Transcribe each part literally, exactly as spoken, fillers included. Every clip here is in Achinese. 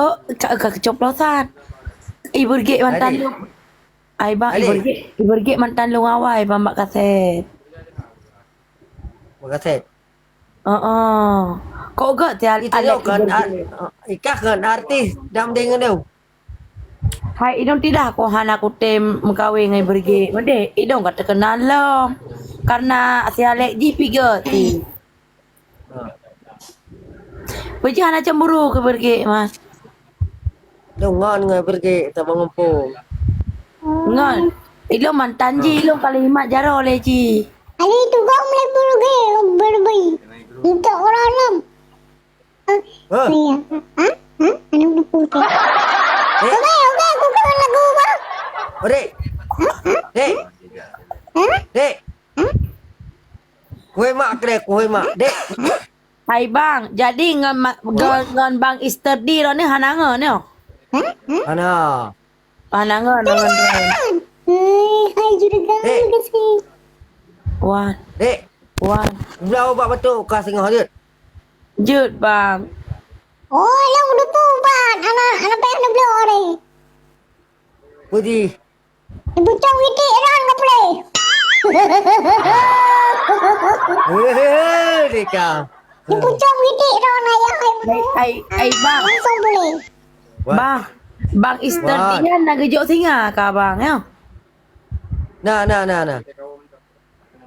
Oh, ka, ka keceplosan. Ibergek mantan Adik. Lôn. Ai bang, Adik. Ibergek, ibergek mantan lôn awai bang bak kaset. Bak kaset? Heeh. Kok gak tiap Itu alat kan ibergek? Ar-, ikah kan artis dam deng tu. Hai idong tidak kok hana kutem mengkawin ngai bergek. Mede, idong ka terkenal lom. Karena si Alek ji piga ti. Ha. Peue jih hana cemburu keu beureuguek, Mas? Lôn ngon ngon beureuguek saboh gampông. Ngon. Ilôn mantan jih, ilôn kalimat jaroe lé jih. Kali tu kau mulai beureuguek, beureuguek. Untuk orang lom. Ha? Iya. Ha? Ha? Anu lupa tu. Eh? Okey, okey, aku kena lagu apa? Dek. Ha? Ha? Dek. Ha? Dek. Ha? Kuhôi mak kedai, kuhôi mak. Dek. Hai bang, jadi ngon ma-, ngon, ngon Bang Easter D droeneuh hana ngon nyoe? Hah? Hah? Hana. Hana ngon, hana ngon. Eh, hai juragan, Dek. Makasih. Wan. Dek. Wan. Udah obat batuk ka singoh jeuet. Jeuet, Bang. Oh, nyang dupu ubat. Anak, anak payah neubloe hari. Puji. Ibucong itik ron ka puléh. Hehe, deka. Ibucong itik ron ayah ai. Ai, ai, ai, bang. Langsung puléh. Wah. Bang, Bang Easter Wah. Dia na geujok singa ka bang, ya? Na, na, na, na.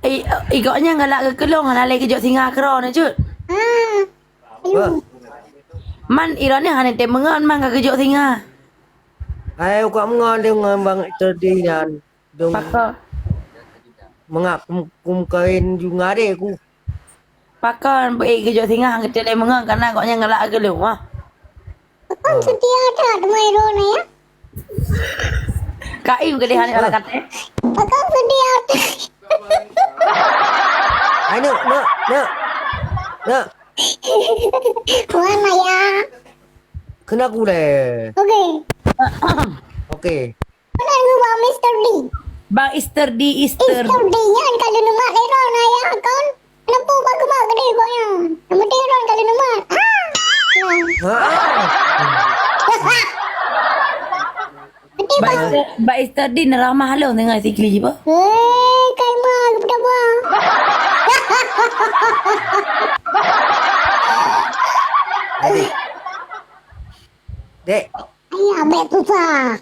I, i gobnyan galak geukeulong hana lé geujok singa keudroe na jeuet. Ah. Wah. Man ironya hana tém meungon man ka geujok singa. Hai uka meungon deungon Bang Easter D nyan. Dong Pakon. Mengak kum, kum kawin ju ngadé ku. Pakon beu geujok singa hana tém meungon karena gobnyan galak geukeulong wah. Pakon setia that teuma droeneuh ya. Kaim keudeh aneuk anak katé. Pakon setia that. Aneuk, neuk, neuk. Neuk. Wan ya. Kena gulai. Okey. Okey. Peue na keu Bang Mister D? Bang Easter D, Easter. Easter D nyan ka leunumat lé droe na ya kon. Kenapa bak keubah geude gobnyan? Nyang penting droe ka leunumat. Ha. Ha. Berarti Bang bang Easter, Bang Easter D neuramah lôn dengan si Kili jiba. Eh, kai ma geupeudaba. Adik. Dek. Ayah, bek susah.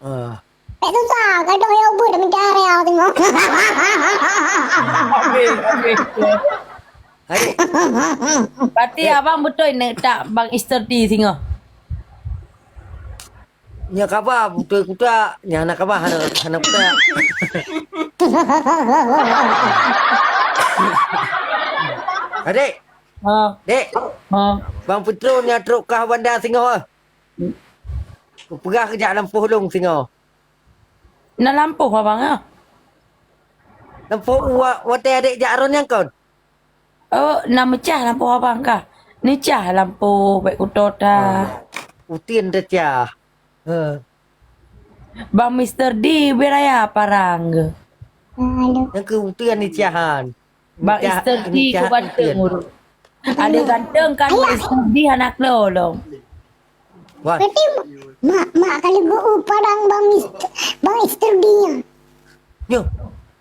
Ah. Bek susah, gadoh ya ubit minta raya tengok. Okey, okey. Adik. Berarti abang beutôi neuk tak Bang Easter D singoh? Nya kaba beutôi kutak, nya hana kaba hana, hana kutak. Adik. Ha. Dek. Ha. Bang Petrol nya trok kah banda singoh. Kupeugah keu jak lampôh lôn singoh. Na lampôh abang ah? Lampôh wa-, watèe adék jak aron nyan kon? Oh, na meucah lampôh abang kah? Neucah lampôh bèk kuto ta. Ah, uteuen teucah. He. Bang Mister D beu raya parang geuh. Nyang keu uteuen neucahan. Bang Easter D ku ganteng ureueng. Ada ganteng kan Bang Easter D hana keulolong. Wan. Berarti mak, mak ka leugu parang Bang Easter, Bang Easter D nyan. Nyo.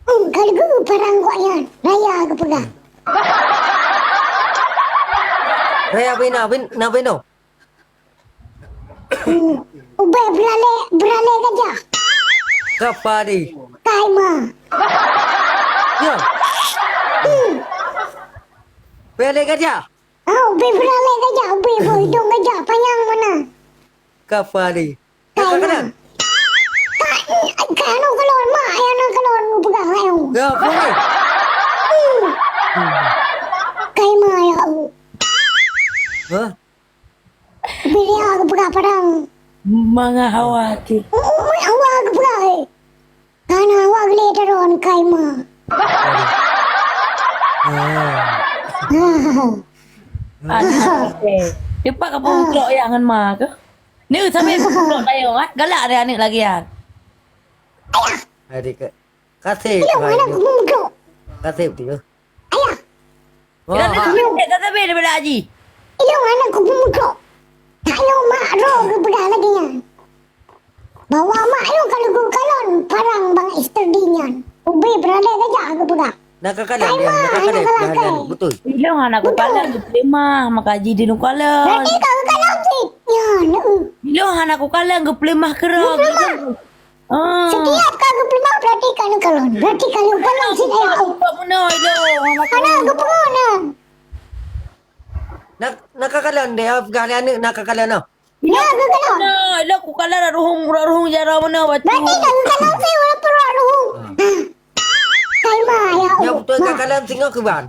Hmm, ka leugu parang gobnyan. Raya geupeugah. Raya bina, bin, na bino. Hmm. Ubé beuralée, beuralée gajah. Kapa di? Kai ma. Ya. Hmm. Beuralée gajah. Oh, ubé beuralée gajah, ubé boh idong gajah panyang mana? Kapa di? Kai ma. Ka, ka anu kalon, mak, ya na kalon peugah ayo. Ya, boleh. Hmm. Kai ma ya. Hah? Beliau geupeugah padang. Mangat hawa ki. Ui, hawa geupeugah, eh. Kana hawa geulée taron kai ma. Ah. Aduh, eh. Cepat ka peumuklok ya ngon ma ke? Ni sampai peumuklok tayo, ah. Galak deh aneuk lagi ya. Adik ke? Kasih. Ilong anak kubu mudo. Kasih betul. Ayah. Wah. Ilong anak kubu mudo. Ilong anak kubu mudo. Tayo mak ro Geupeugah lagèe nyan. Bahwa mak ayong ka lheueh geukalon parang Bang Isterdi nyan. Ubé peuradèe gajah geupeugah. Na ka kalon dia, na ka kalon dia, betul. Ilong hana kukalon geupeuleumah, maka jih di nukalon. Berarti ka geukalon cit. Nyan, heeh. Ilong hana kukalon geupeuleumah keurok. Geupeuleumah. Ah. Setiap ka geupeuleumah berarti ka neukalon. Berarti ka neukalon cit, ayah. Bukan meunoe ilong. Hana geupeugah na. Na, na ka kalon dia, peugah lé aneuk na ka kalon noh. Ya, geukalon. Nah, ilong kukalon rot ruhueng, rot ruhueng jaroe meunoe bacut. Berarti dah geukalon sih, walaupun rot ruhueng. Ah. Hai, ma, ya Allah. Ya, beutôi ka kalon singoh keuban.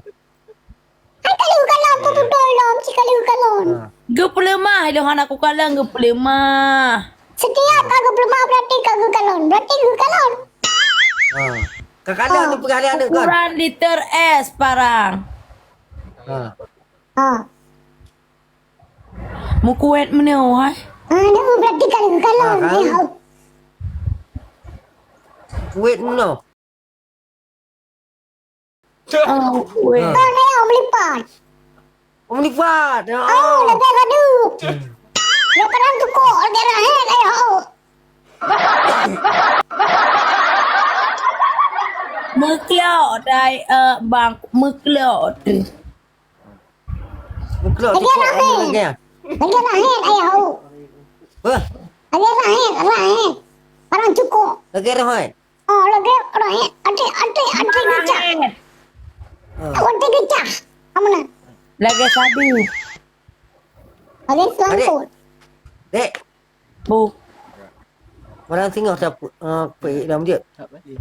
Hai, kali geukalon, beutôi lom, si kali geukalon. Ah. Geupeuleumah, ilong hana kukalon, geupeuleumah. Setiap ka geupeuleumah, berarti ka geukalon. Berarti geukalon. Ah. Ka kalon tu peugah lé aneuk kan? Ukuran liter es parang. Ah. Ah. Meukuet meunoe, hai. Ah, dah berarti kalau, kalau Ah, kan? Dia. Kuet meunoe. Ah, meukuet. Ah. Oh, dia melipat. Oh, melipat. Ya. Oh, lagèe gaduh. Ya, kadang tukok, lagèe rahét, ayo. Meuklok, dai, eh, bang, meuklok. Meuklok lagèe tukok rahét. Lagèe. Lagèe rahét, ayah, oh. Wah. Lagèe rahét, rahét. Barang tukok. Lagèe rahét. Oh, lagèe rahét. Adik, adik, adik geucah. Ah. Adik geucah. Amuna. Lagèe sadu. Lagèe selangkut. Dek. Dek. Bu. Malam singoh dah pu-, ah, peuék lam jeuet.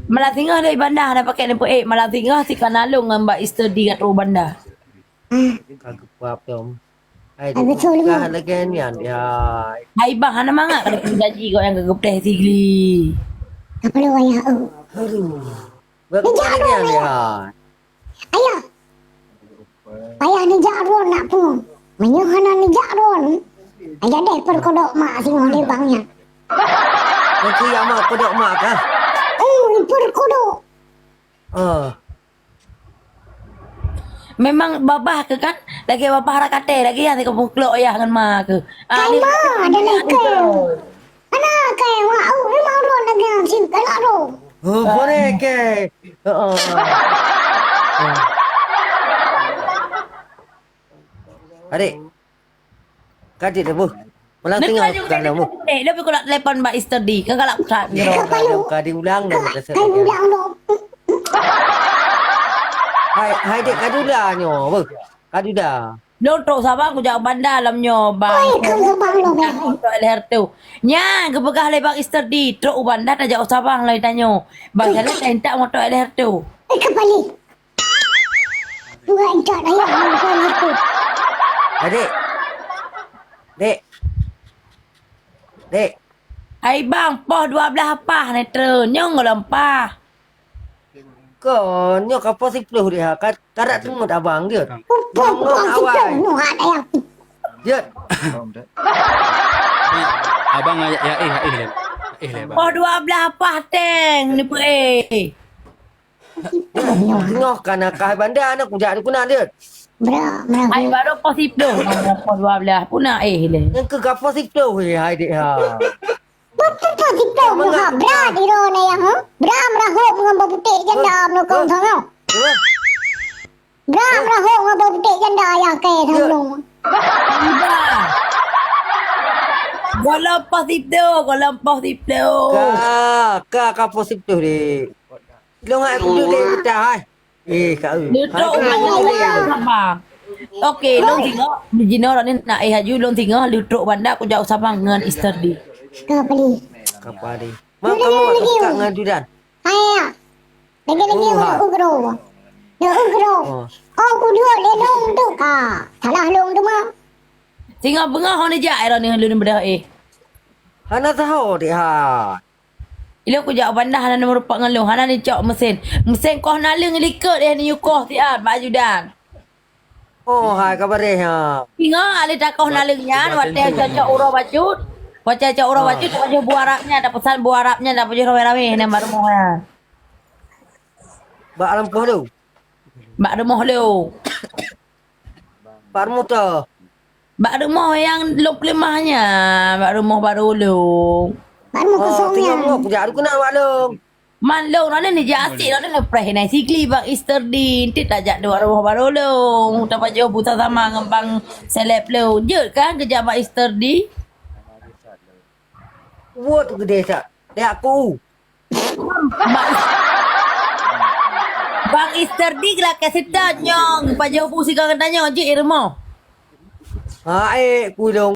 Malam singoh dari Banda dah pakai ni peuék. Malam singoh si Kanalong ngon Mbak Ister di kat Rubanda. Ka geupap tom. Hai, ka geutôi lagi nyan, ya. Hai, bah, hana mangat kalau kena janji kau yang ka geupeuteh sigli. Apa lu, ayah, oh? Aduh. Buat nijak lagi nyan, ya. Ayah. Payah nijak droen nak pun. Meunyoe hana nijak droen, ayah deh perkodok mak singoh di bang nyan. Nanti ya mak kodok mak kah? Oh, perkodok. Ah. Memang babah ke kan? Lagi babah rakaté lagi yang teuka peuklok yah ngon ma ke. Ah, ni ma, ada lagi. Ana ke, wah, au, memang ron lagi yang sih, kalau ron. Oh, boleh ke? Heeh. Adik. Ka jeuet dah, boh. Malam tengah ka dah, boh. Eh, lebih kurang telepon Mbak Ister di. Kan galak pusat. Ka diulang dah, ka diulang dah. Hai, hai, dek, ka diulang nyoe, boh. Ka diulang. Lôn trok Sabang kujak Banda lom nyoe, bang. Oi, ka Sabang lom, bang. Moto leher tu. Nya, geupeugah lé Bang Ister di, trok u Banda tajak u Sabang lom tanyoe. Bang jalan tak minta moto leher tu. Eh, kembali. Dua incat ayah, bukan aku. Adik. Dek. Dek. Hai bang, poh dua belas apah neutron, nyong gohlom pah. Kon, nyoe ka poh siplôh deh, ha. Ka, ka rak teungeut abang, jeuet. Poh, poh, poh siplôh, nyoe hat ayah. Jeuet. Abang ya, ya, eh, eh, eh, eh, abang. Poh dua belas apah teng, neupeuéh. Nyoe ka nakah Banda, na kujak dikuna, Dek. Bra, bra. Hai baru poh siplôh, poh dua belas pun na, eh, leh. Nyang keu ka poh siplôh, eh, hai, Dek, ha. Poh, poh, poh siplôh, ha, bra di ro na yang, ha? Bra meurahop ngon bau putéh janda meunukong sana. Bra meurahop ngon bau putéh janda yang kaya sana. Gohlom poh siplôh, gohlom poh siplôh. Ka, ka, ka poh siplôh, Dek. Lôn hai kudu dek peutah hai. Eh, ka eu. Leutok hai, ubanda hai, tajak u Sabang. Okey, lôn singoh, jinoe droeneuh nak éh aju, lôn singoh leutok banda kujak u Sabang ngon Ister di. Ka pali. Ka pali. Mak kamu tak suka ngan Dudan? Hai. Lagi-lagi oh, ha. Ugro. Ya ugro. Oh. Oh, kudu lé lôn tu ka. Salah lôn tu mah. Singoh beungoh hon jak droeneuh lôn beudôh éh. Hana saho dek ha. Ilôn kujak u banda hana neumeurumpok ngon lôn, hana neucok meusen. Meusen koh naleueng likot eh neuyue koh siat bak ajudan. Oh, hai ka bareh ha. Ingat alèh takoh naleueng nyan watèe cocok uroe bacut. Watèe cocok uroe bacut tapajoh buah rap nyan, tapeusan buah rap nyan tapajoh ramé-ramé nyan bak rumoh nyan. Bak lampôh lôn. Bak rumoh lôn. Bak rumoh teuh. Bak rumoh nyang lôn peuleumah nyan, bak rumoh barô lôn. Bak rumoh kosong nyan. Oh, teungoh kujak, aku kenal bak lôn. Man lôn, na nijak asik, na neupreh nai sigli Bang Easter D. Enteuk tajak dua rumoh barô lôn. Tapajoh bu sama-sama ngon Bang Seleb lôn. Jeuet kan geujak Bang Easter D? Buet geude sak. Dek aku. Bang, Bang Easter D geulakèe seutôt nyong. Pajoh bu sigoe geutanyoe jeuet i rumoh. Ha, eh, ku dong.